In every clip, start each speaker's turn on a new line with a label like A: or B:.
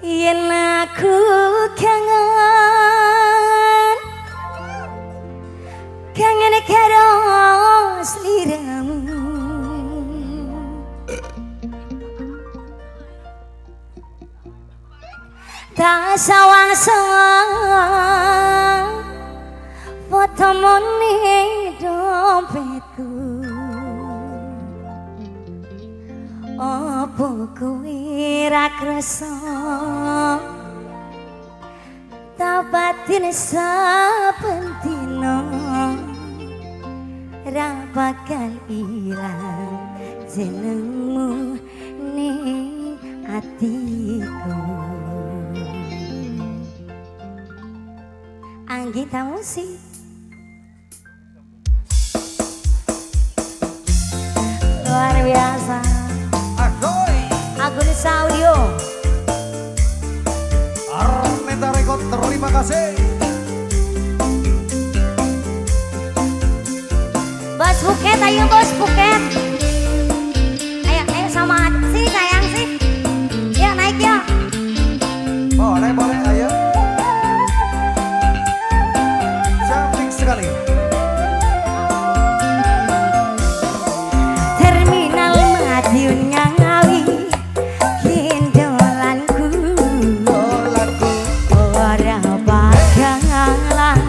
A: Yen aku kangen, kangen karo sliramu, tak sawang-sawang fotomu ning dompetku. Apa kowe ra krasa tak batin saben dina, ra bakal ilang jenengmu ning atiku. Anggita Musik. Luar biasa. Agunisa Audio.
B: Arneta Record, terima kasih.
A: Bos Buket, ayo Bos Buket. Ayo, ayo sama sini sayang sih. Yuk naik yuk.
B: Boleh, boleh, ayo. Cantik sekali.
A: Terminal Madiun Ngawi, kindolanku.
B: Dolanku.
A: Ora bakalan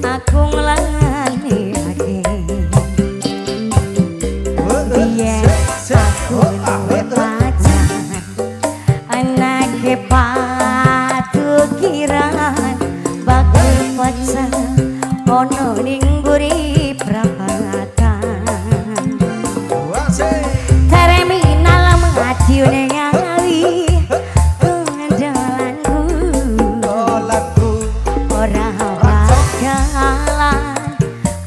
A: aku nglalekake. Biyen aku duwe pacar, anake patukiran, bakul pecel ono ning mburi prapatan. Terminal Madiun Ngawi, kendolanku.
B: Dolanku.
A: Ora bakalan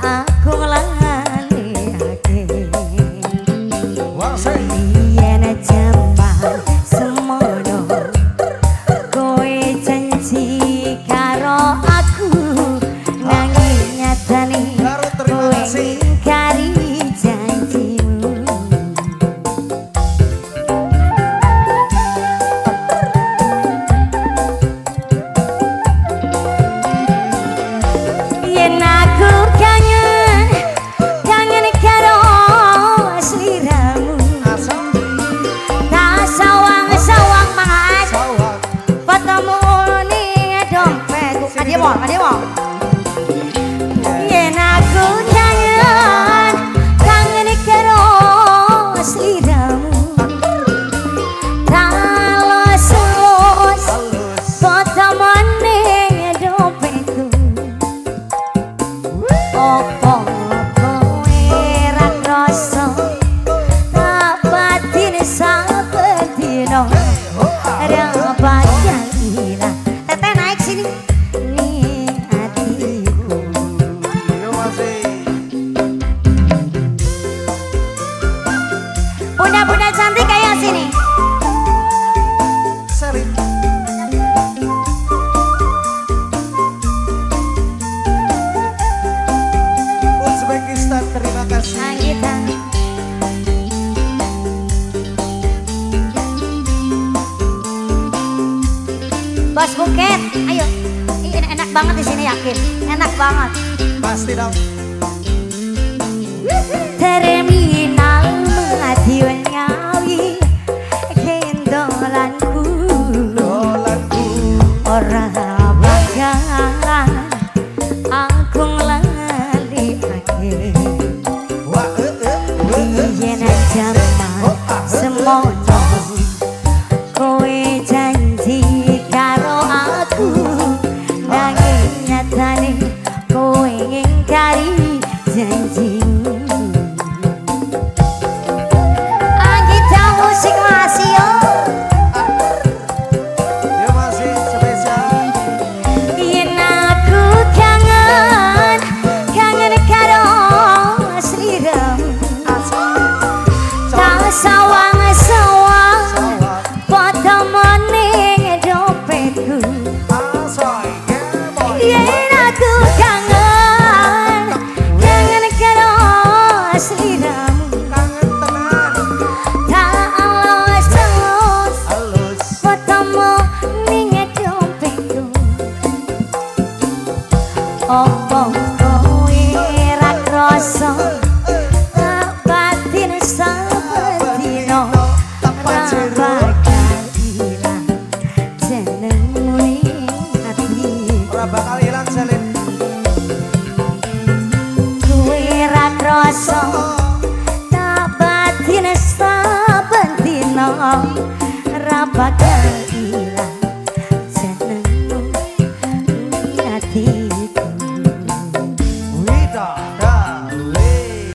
A: aku nglalekake. Yen jaman semono kowe janji karo aku, nanging nyatane
B: Karo, terima
A: kowe
B: kasih.
A: ngingkari janjimu. Yen aku kangen, kangen karo sliramu, tak sawang-sawang mangan
B: Sawang.
A: fotomu ning dompetku. Kadhe mo, kadhe mo. Yen aku kangen, kangen karo sliramu, tak los-los
B: Halus.
A: fotomu ning dompetku. Opo kowe ra krasa tak batin saben dina, ra bakal ilang. Teteh naik sini ning atiku.
B: Yo masih.
A: Bunda-bunda cantik ayo sini.
B: Selin. Uzbekistan, terima kasih.
A: Anggita. Bos Buket, ayo. Ini enak banget di sini yakin. Enak banget.
B: Pasti dong.
A: Terminal Madiun Ngawi, kendolanku.
B: Dolanku.
A: Ora bakalan aku nglalekake.
B: Wah, eh, eh, eh, eh.
A: Yen jaman semono kowe janji karo aku, nanging nyatane kowe ngingkari janjimu. Anggita Musik masih yo.
B: Yo masih spesial.
A: Yen aku kangen, kangen karo sliramu, tak
B: Ora bakal ilang, Selin.
A: Kowe ra krasa tak batin saben dina, ra bakal